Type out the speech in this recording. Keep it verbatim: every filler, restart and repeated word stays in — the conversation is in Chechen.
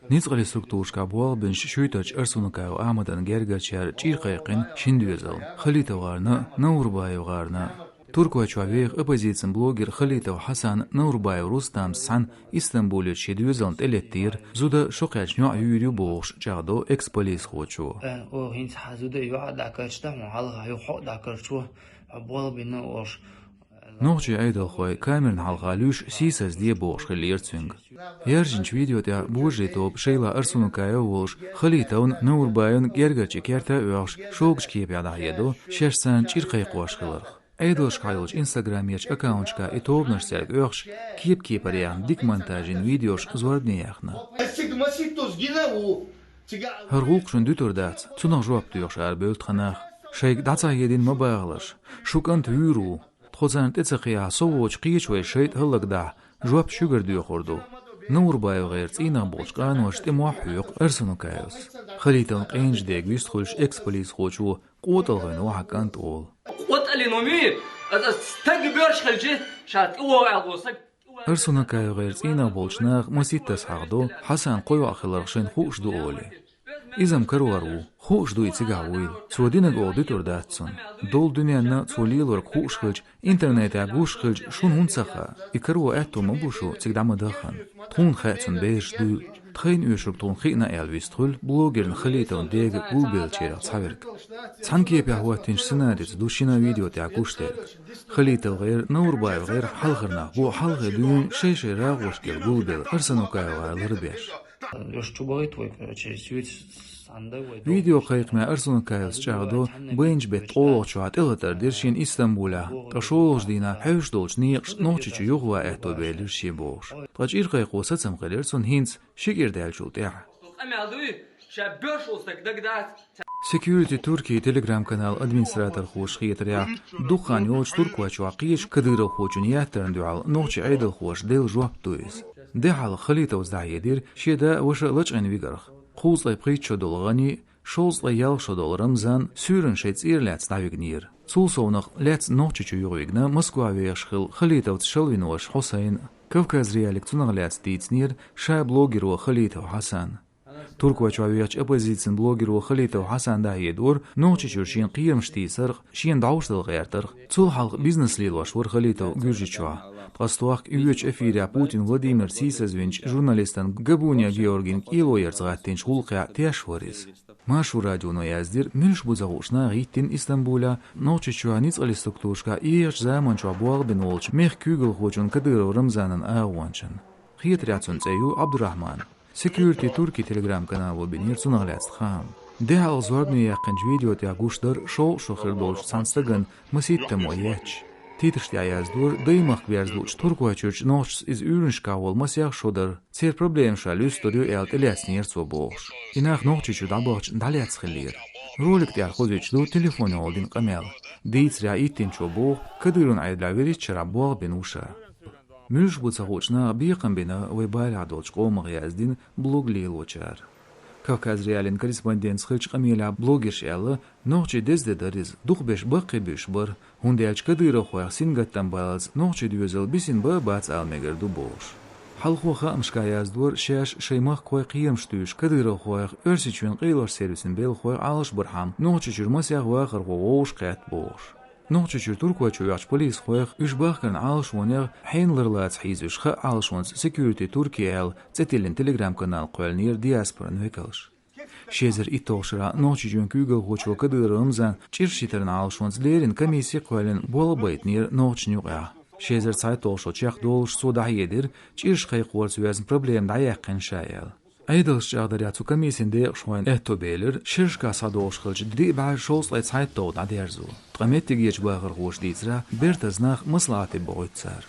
Ницкъале структурашкахь болх бинчу Шуьйтарчу Арсунукаев Ахьмадан гергарчара чӀир кхайкхина шина доьзална, Халитов гӀарна, Наурбаев гӀарна. Туркойчохь веха оппозицин блогер Халитов Хьасан Наурбаев Рустамца цхьаьна Истамбулерчу шен доьзална тӀелеттера, зуда шо кхаьчна йоӀ юьйр ю бохуш чӀагӀдо экс-полисхочо. Э, о, хӀинца хьан зуда йоӀ дӀакарча, хьуна хьалха юха хьо а дӀакарчо, хьо болх бина, олуш. Нохчийн Ӏедалхой камеран хьалха луьйш сийсазде бохуш хиллера цуьнга. Яржинчу видео тӀехь божарийн тоба шайла Арсунукаев а волуш, Халитовна, Наурбаевна гергарчу керта а оьхуш, шогачу кепехь дӀахьедо шаьш царна чӀир кхайкхош хиларх. Ӏедалшкахь йолчу инстаграмерчу аккаунташкахь и тобанаш цаьрга оьхуш, кеп-кепара яьхна дика монтаж йина видеош зорбане яьхна. ХӀара гӀуллакх шуна дуьтур дац, цунах жоп доьхуш арабевлла тхан нах. Шайга дӀа ца хедийна ма бахалаш, шу кӀант вуьйр ву. Тхо царна тӀе ца кхехьа, со воцуш кхечу вайн шайтӀа хӀаллакдахь, жоп шуьгара доьхур ду. Наурбаев гӀеран цӀийнах болчу къаноша тӀе мохь хьоькху Арсунукаевс. Халитовн къеначу дега вистхуьлуш экс-полисхочо къотӀалгӀина ву хьан кӀант олу. КъотӀалгӀина вуй, аса стаг боьрша хилча, ша тӀе вогӀу аьлла стаг. Арсунукаев гӀеран цӀийнах болчу наха маситтаза хьахдо, Хьасан кхо йоӀ хиларх шайна хууш ду олий. Иза-м карор ву, хууш ду и цигахь вуйла. Цо динарг оха дуьтур дац цунна. Долу дуьненна цо лелорг хууш хилча, интернетехь гуш хилча, шуна хӀунда ца хаьа? И каро аьтто ма бу шу цига дӀа ма даххана. Тхуна хаьа цуьнан бераш дуйла. Тхайна оьшург тхуна хиъна аьлла вистхуьлу блогерна Халитовн дега гулбеллачарех цхьаверг. Цхьана кепехь хӀоттийначу сценарица ду шина видео тӀехь гуш дерг. Халитов гӀеран, Наурбаев гӀеран хьалхара нах бу хьалхе дуьйна шай-шайн рагӀошкара гулбелла Арсанукаев гӀара ларбеш. Лёш, чу бахийта вай, короче, сюйца санна вай. Видео кхайкхаме Арсанукаевс чӀагӀдо, байначу беттан ткъолгӀачохь тӀелатар дира шена Истамбулехь, ткъа шолгӀачу дийнахь хьоьжуш долчу некъашна Нохчийчу юхаван аьтто белира шен бохуш. Ткъа чӀир кхайкхо сацам хилира цунна хӀинца, ши кӀира даьллачул тӀаьхьа. Къамел дуй, ша боьрша волу стаг даг дац. Security Turkey Telegram-каналан администраторхоша хетарехь, дукха хан йоцуш Туркойчохь кхечу кадыровхочун еттарна дуьхьал нохчийн Ӏедалхоша делла жоп ду иза. Де хьалха Халитовс дӀахьедира шен да а, ваша а лачкъийна вигарх. Кхузткъе пхийтта шо долу ГӀани а, шовзткъе ялх шо долу Рамзан а суьйранна шайн цӀера лаьцна дӀавигнера. Цул совнаха лаьцна Нохчийчу юхавигна Москва вехаш хилла Халитовца шалвина ваша Хьусайн а. Кавказ.Реалиига цунах лаьцна дийцинера ша блогер ву Халитов Хьасан. Туркойчохь вехачу оппозицин блогеро Халитов Хьасана дӀахьедора Нохчийчуьра шена кхерамаш тийсарх, шена дӀовш дала гӀертарх. Цул хьалха бизнес лелош вара Халитов Гуьржийчохь. Ткъа стохка оьцучу эфирехь Путин Владимирца сийсазвинчу журналистан Габуния Георгин кӀело ярца гӀаттийначу гӀуллакхехь теш вара иза. Маршо радионо яздира, муьлш бу ца хууш наха хӀиттийна Истамбулехь, Нохчийчохь ницкъаллин структурашкахь ехачу заманчохь болх бина волчу мехкан куьйгалхочун Кадыров Рамзанан агӀончан. Хетарехь цуьнан цӀе ю Абдурахман. Security Turkey Telegram-канало бинера цунах лаьцна хаам. Де хьалха зорбане яьккхинчу видео тӀехь гуш дара шовзткъа шо хир долчу цхьана стагана масийттамо етташ. Титраш тӀехь яздора, даймахка берзалучу Туркойчуьрчу нохчашца иза уьйранашкахь волу масех шо дара. Церан проблема ша луьстур ю аьлла тӀелаьцнера цо бохуш. И нах Нохчийчу дӀабахча дӀалаьцна хиллера. Ролик тӀехь хозуьйтуш ду телефонехула дина къамел. Дийцарехь, хӀиттинчо боху, Кадыровн Ӏедалехь вуьрхӀитта шарахь болх бина ву ша. Муьлш бу ца хууш наха бекхам бина вай балехь долчу къомах, яздина блог лелочара. Кавказ.Реалиин корреспондентца хиллачу къамелехь блогерша аьлла, нохчийн деза де дара иза, дукхахберш баккхий буьйш бара, хӀунда аьлча кадыровхойх сингаттам баллалц нохчийн доьзал бисина бан а бац ала мегар ду бохуш. Хьалхо хаамашкахь яздора, шаьш шайн махкахой кхерамаш туьйсуш кадыровхойх Оьрсийчоьнан къайлахчу сервисийн белхахой Ӏалашбархьама Нохчийчуьра масех вахархо вовшахкхетта бохуш. Нохчийчуьра Туркойчу вехачу полисхойх, уьш бахкаран Ӏалашонех хьенан ларлаца хьийза уьш хаьа Ӏалашонца Security Turkey аьлла цӀе тиллина телеграм-канал кхоьллинера диаспоран векалша. Ши эзар итталгӀачу шарахь Нохчийчоьнан куьйгалхочо Кадыров Рамзана чӀирш йитаран Ӏалашонца леррина комисси а кхоьллина болх байтинера нохчашна юкъахь. Ши эзар цхьайтталгӀа шо чекхдолуш цо дӀахьедира, чӀирш кхайкхорца йоьзна проблема дӀаяьккхина ша аьлла. Ӏедалша чӀагӀдарехь, цу комиссин декъашхойн аьтто белира шерашкахь схьадогӀуш хиллачу диъ бӀе шовзткъе цхьайтталгӀа дӀадерзо. Ткъа меттигерчу бахархоша дийцарехь, бертаза нах маслаӀате бохуьйту цара.